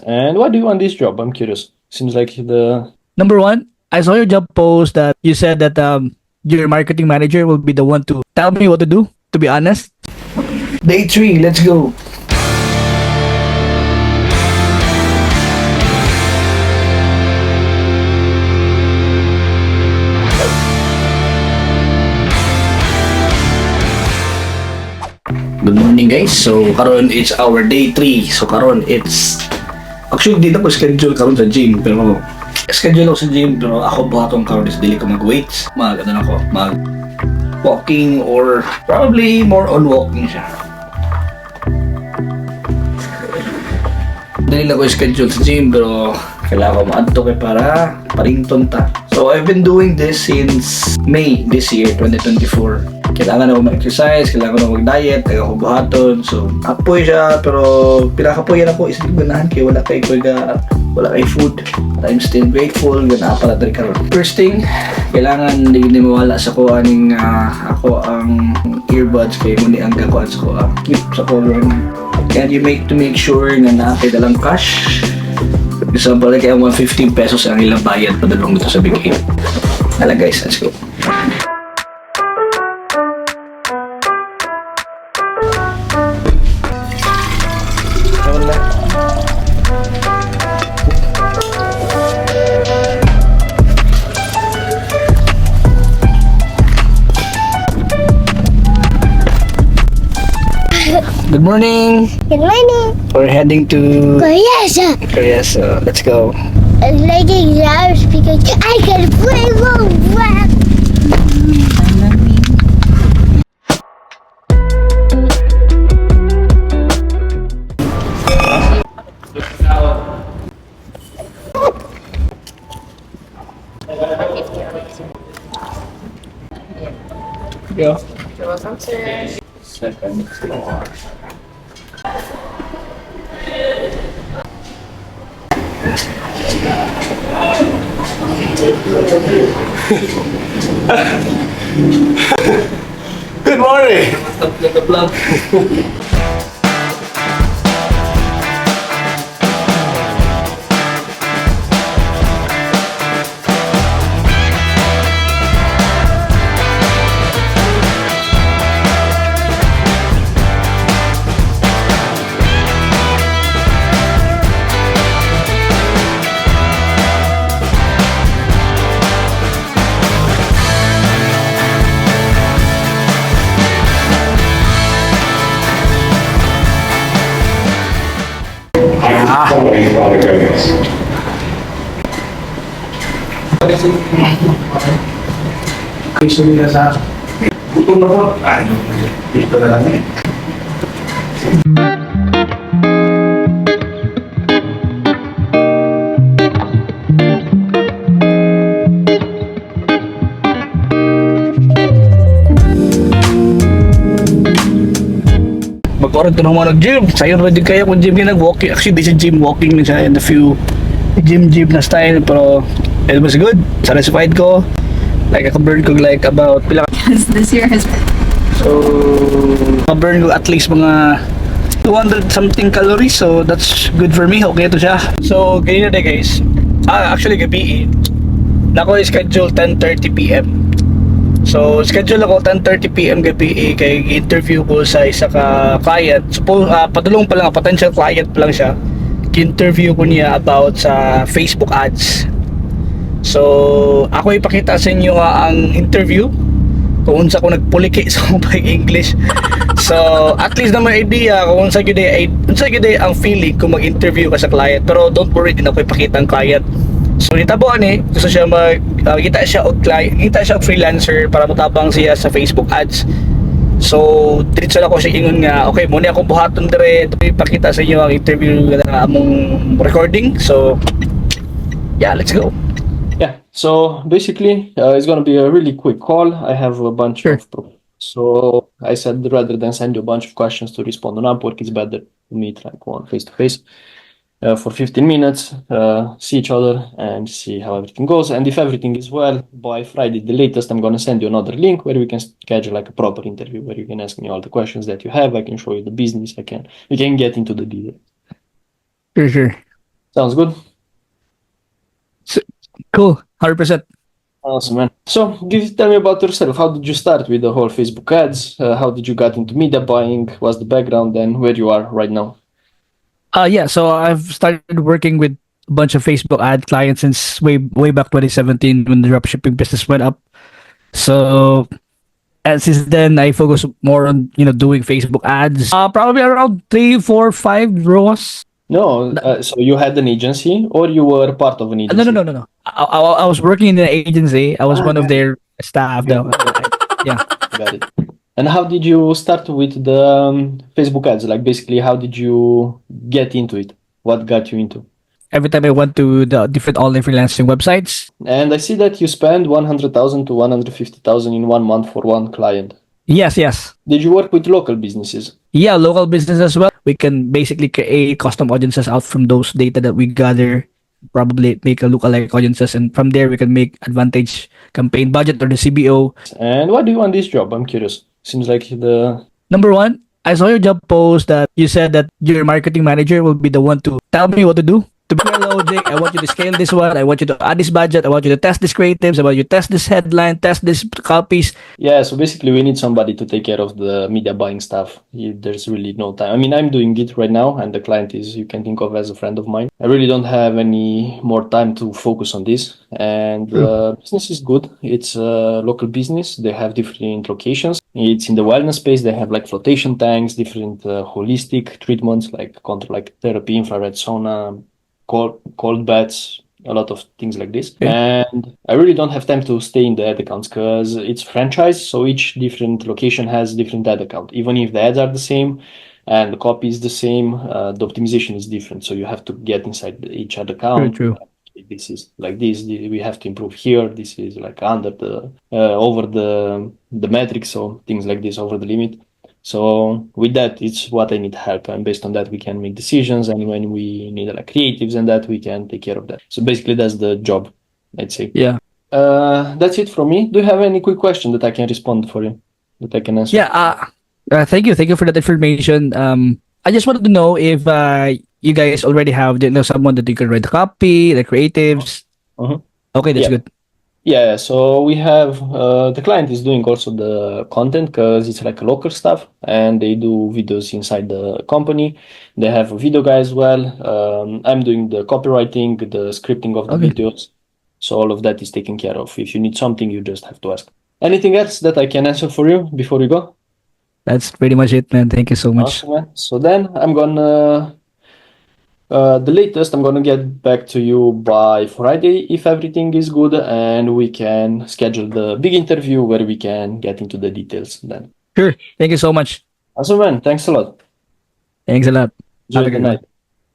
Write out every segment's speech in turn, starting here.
And why do you want this job? I'm curious. Seems like the Number one, I saw your job post that you said that your marketing manager will be the one to tell me what to do, to be honest. Day 3, let's go. Good morning, guys. So karon it's our day 3. So karon it's actually di na ko schedule karon sa gym, pero schedule ako sa gym, pero ako buhaton karon is dili ko mag weights. Mag ano na ko, mag walking or probably more on walking siya. Dili na ko schedule sa gym, pero kailangan ko maadto kay para parington ta. So I've been doing this since May this year, 2024. Kailangan ako mag-exercise, kailangan ako mag-diet, kailangan ako buhaton. So, apoy siya, pero pinakapoy na ako is di ko ganahan kay wala kay kuya, wala kay food. But I'm still grateful, gana pa na diri karon. First thing, kailangan di mawala sa ko aning ako ang earbuds kay mo ni ang gakuan sa ko, keep sa ko ron. And you make to make sure nga naa kay dalang cash. Example, like ang 115 pesos ang ilang bayad padulong dito sa Big 8. Hala guys, let's go. Good morning. Good morning. We're heading to Korea. Korea, so let's go. I like exams because I can play Roblox. Go. Second floor. Good morning. The vlog. Gusto nila sa gutom na ko. Ay, dito na lang eh. Mag-order ka ng mga nag-gym. Sayo ba din kayo kung gym ka nag-walking? Actually, di siya gym, walking lang siya and a few gym-gym na style. Pero it was good. Satisfied ko. Like, ako burn ko like about pila. Because this year has So, burn ko at least mga 200 something calories. So, that's good for me. Okay ito siya. So, ganyan na guys. Ah, actually, gabi eh. Nako schedule 10:30 p.m. So, schedule ako 10:30 p.m. gabi eh, kay interview ko sa isa ka client. So, padulong pa lang, potential client pa lang siya. Interview ko niya about sa Facebook ads. So, ako ipakita sa inyo ang interview kung unsa ko nagpuliki sa akong pag-English. So, at least na may idea kung unsa gyud ay unsa gyud ay ang feeling kung mag-interview ka sa client. Pero don't worry, din ako ipakita ang client. So, nitabo ani, gusto siya mag kita siya og client, kita siya og freelancer para motabang siya sa Facebook ads. So, diretso na ko siya ingon nga, okay, muna akong buhaton dire, ipakita sa inyo ang interview na among recording. So, yeah, let's go. Yeah. So basically, it's gonna be a really quick call. I have a bunch Sure. of so I said rather than send you a bunch of questions to respond on Upwork, it's better to meet like one face to face for 15 minutes, see each other and see how everything goes. And if everything is well, by Friday, the latest, I'm gonna send you another link where we can schedule like a proper interview where you can ask me all the questions that you have. I can show you the business. I can We can get into the details. Sure. Sounds good. Cool, 100%. Awesome, man. So, tell me about yourself. How did you start with the whole Facebook ads? How did you get into media buying? What's the background and where you are right now? Yeah, so I've started working with a bunch of Facebook ad clients since way way back 2017 when the dropshipping business went up. So and since then I focus more on doing Facebook ads. Probably around three, four, five ROAS. No, so you had an agency or you were part of an agency? No. I was working in the agency. I was one of their staff though. Yeah. Got it. And how did you start with the Facebook ads? Like basically, how did you get into it? What got you into? Every time I went to the different online freelancing websites. And I see that you spend 100,000 to 150,000 in one month for one client. Yes. Did you work with local businesses? Yeah, local business as well. We can basically create custom audiences out from those data that we gather, probably make a lookalike audiences, and from there we can make advantage campaign budget or the CBO. And why do you want this job? I'm curious. Seems like the Number one, I saw your job post that you said that your marketing manager will be the one to tell me what to do. To be logic, I want you to scale this one. I want you to add this budget. I want you to test this creatives. I want you to test this headline, test this copies. Yeah, so basically we need somebody to take care of the media buying stuff. There's really no time. I mean, I'm doing it right now, and the client is, you can think of as a friend of mine. I really don't have any more time to focus on this. And the business is good. It's a local business. They have different locations. It's in the wellness space. They have like flotation tanks, different holistic treatments like control, like therapy, infrared sauna, cold baths, a lot of things like this. And I really don't have time to stay in the ad accounts because it's franchise. So each different location has different ad account. Even if the ads are the same and the copy is the same, the optimization is different. So you have to get inside each ad account. True. This is like this, we have to improve here. This is like under the over the metrics, so things like this over the limit. So with that, it's what I need help, and based on that, we can make decisions. And when we need like creatives and that, we can take care of that. So basically, that's the job, I'd say. That's it from me. Do you have any quick question that I can respond for you, that I can answer? Yeah. Thank you. Thank you for that information. I just wanted to know if you guys already have someone that you can write the copy, the creatives. Okay, that's good. Yeah, so we have the client is doing also the content because it's like local stuff, and they do videos inside the company. They have a video guy as well. I'm doing the copywriting, the scripting of the videos. So all of that is taken care of. If you need something, you just have to ask. Anything else that I can answer for you before we go? That's pretty much it, man. Thank you so much. Awesome, man. So then I'm going to, the latest, I'm going to get back to you by Friday if everything is good, and we can schedule the big interview where we can get into the details then. Sure. Thank you so much. Awesome, man. Thanks a lot. Thanks a lot. Enjoy Have a the good night.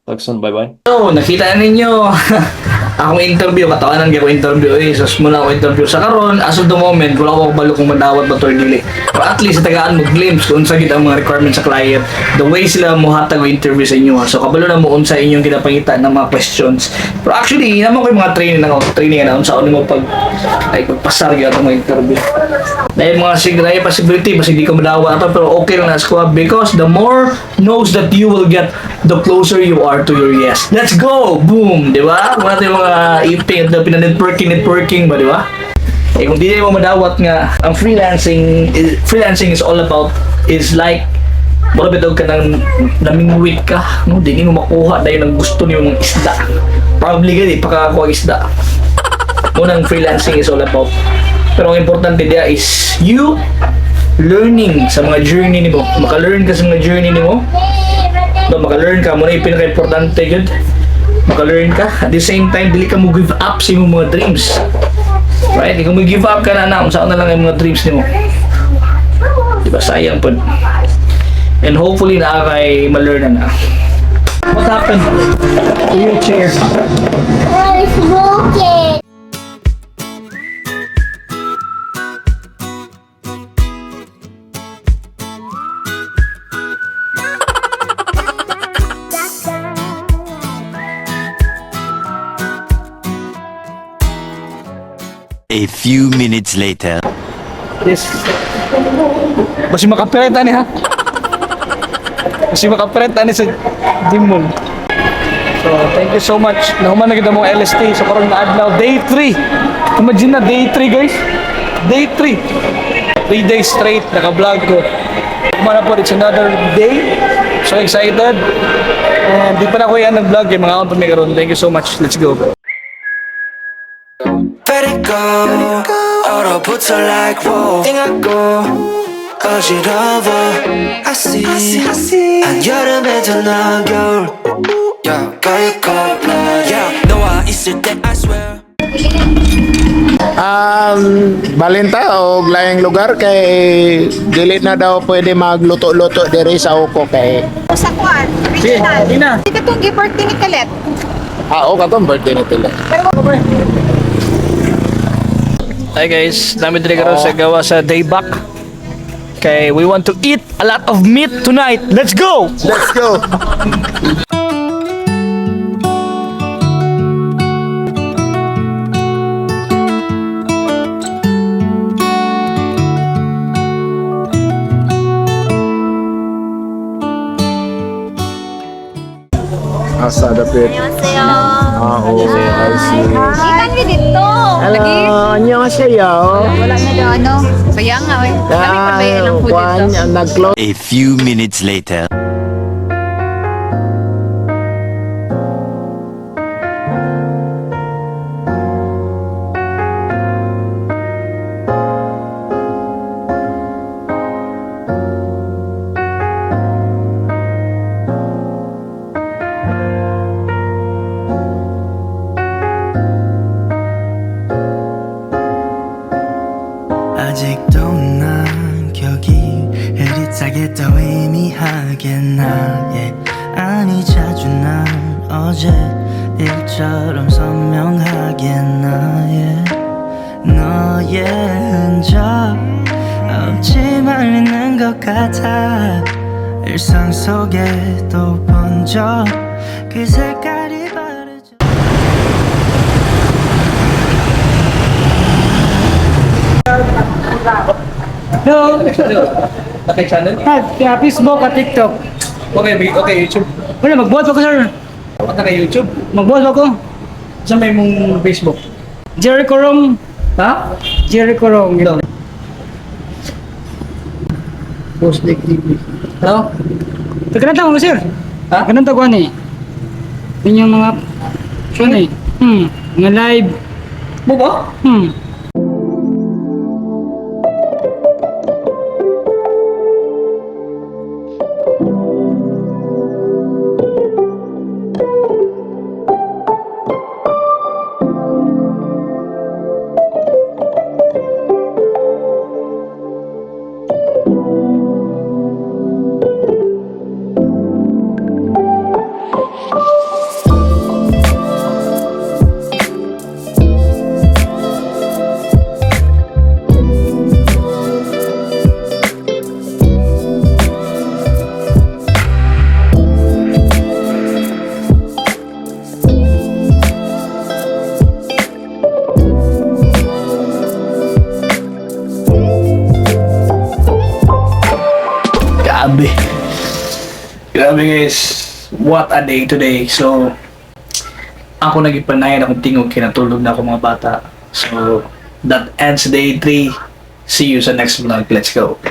Talk soon. Bye-bye. So, nakita na ninyo akong interview, katawanan ko interview eh. So, muna ako interview sa karon, as of the moment, wala ko kabalo kung madawat ba to or dili. Pero at least, tagaan mo glimpse kung unsa gid ang mga requirements sa client, the way sila mohatag og interview sa inyo, ha. So, kabalo na mo unsa inyong ginapangita ng mga questions. Pero actually, naman ko yung mga training na training na unsa mo pag like pagpasar gyud atong mga interview. Dahil mga dahil possibility, basig di ka madawat ato, pero okay lang na squad because the more knows that you will get, the closer you are to your yes. Let's go! Boom! Di ba? Wala tayong mga iping at pina-networking, networking ba, di ba? Eh kung di mo madawat nga, ang freelancing is all about, is like, mura bitaw ka nang namingwit ka, no? Di mo makuha dahil ang gusto niyo ng isda. Probably gani, pakakuha isda. Munang freelancing is all about. Pero ang importante diya is you learning sa mga journey nimo. Maka-learn ka sa mga journey nimo. No, maka-learn ka mo na yung pinaka-importante yun. Maka-learn ka. At the same time, dili ka mo give up sa imong mga dreams. Right? Di ka mo give up ka na na, unsaon na lang ang mga dreams nimo. Di ba? Sayang pud. And hopefully naa kay ma-learn na na. What happened to your chair? Oh, it's broken. A few minutes later. Yes. Basi makapereta ni ha. Basi makapereta ni sa Dimon. So, thank you so much. Nahuman na kita mong LST. So, karon na adlaw, day 3. Imagine na, day 3, guys. Day 3. 3 days straight, naka-vlog ko. Human na po, it's another day. So excited. And di pa na ko yan nag-vlog eh. Mga akong karon. Thank you so much. Let's go. Let it go. 얼어붙어 like whoa. 띵하고 어지러워. I see, I see. 한여름에도 난 겨울. Yeah, girl, you cold blood. Yeah, 너와 있을 때 I swear. Balenta o laing lugar kay dili na daw pwede magluto-luto diri sa Uko kay Sa kwan, Sige, regional. Ina. Dito itong birthday ni Kalet. Ah, o katong birthday ni Tila. Hi guys, dami diri karon sa gawa sa Dayback. Okay, we want to eat a lot of meat tonight. Let's go! Let's go. Asa dapit. Annyeonghaseyo. Ah, oh, I see. Ikan mi dito. Lagi. 안녕하세요. Wala na daw ano. Sayang nga eh. Kami pa ba ilang food Kuan, dito? nag-close A few minutes later. 아직도 난 기억이 흐릿하게 또 희미하게 나의 아니 자주 난 어제 일처럼 선명하게 나의 너의 흔적 없지만 있는 것 같아 일상 속에 또 번져 그 색깔이 바래져. Hello! Okay, channel? Ah, Facebook at TikTok. Okay, okay, YouTube. Wala, magbuhat pa ko, sir. Wala ka YouTube. Magbuhat pa ko. Saan may mong Facebook? Jericho Rong. Ha? Jericho Rong. No. Boss Lake TV. Hello? Pagkananta mo, sir. Ha? Pagkananta ko, ano eh. Yun yung mga, ano eh. Mga live. Mo ba? Grabe. Grabe guys. What a day today. So, ako nagipanayan akong tingog, kinatulog na ako mga bata. So, that ends day 3. See you sa next vlog. Let's go.